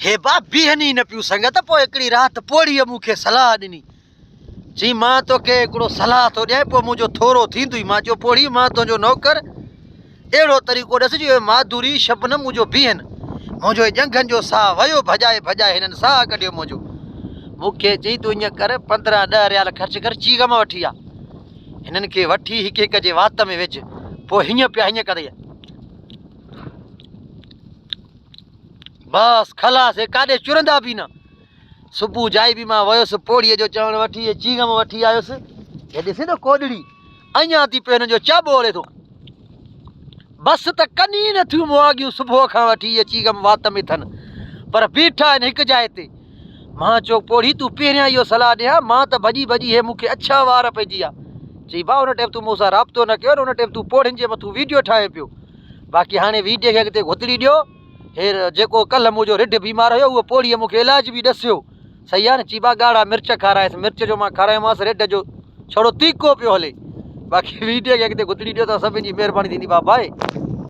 هي با بيهن ئي نه پيون سنگت پوء هڪڙي رات پوڙهيء مون کي صلاح ڏني. چيائين مان توکي هڪڙو صلاح ٿو ڏيان پوء منهنجو ٿورو ٿيندوئي. مان چيو پوڙهي مان تنهنجو نوڪر اهڙو طريقو ڏس جو اهي ماڌوري شبنم منهنجو بيهن. منهنجو هي ڄنگهن جو ساهه ويو ڀڄائي ڀڄائي هنن ساهه ڪڍيو منهنجو. مون کي چيائين تون ائين ڪر 15 ڏهه ريال خرچ ڪر چيغم وٺي آ. هنن کي وٺي هڪ هڪ جي وات ۾ وجهه. پوء هيئن پيا هيئن ڪندئي. بس خلاص هي ڪاڏي چرندا به نه. صبح جائي به مان ويس پوڙهيء جو چوڻ وٺي هي چيغم وٺي آيس. هي ڏسين ٿو ڪوڏڙي اڃا تي پيو هنن جو چاٻو هلي ٿو. بس ته ڪن ئي نه ٿيون مهاڳيون صبح کان وٺي اهي چيغم وات ۾ ٿن پر بيٺا آهن هڪ جاء تي. مان چيو پوڙهي تون پهريان اهو صلاح ڏي ها مان ته ڀڄي ڀڄي هي مون کي اڇا وار پئجي ويا. چئي ڀاء ان ٽيم تون مون سان رابطو نه ڪيو نه ان ٽيم تون پوڙهين جي مٿون ويڊيو ٺاهين پيو. باقي هاڻي ويڊيو کي اڳتي گهتڙي ڏيو. هي جيڪو ڪلهه منهنجو رڍ بيمار هيو اهو پوڙهيء مون کي علاج به ڏسيو. صحيح آهي نه چيبا ڳاڙها مرچ کارايس مرچ جو مان کارايومانس رڍ جو ڇڙو تيڪو پيو هلي. باقي ويڊيو کي اڳتي گهتڙي ڏيو ته سڀني جي مهرباني ٿيندي ڀاء باء.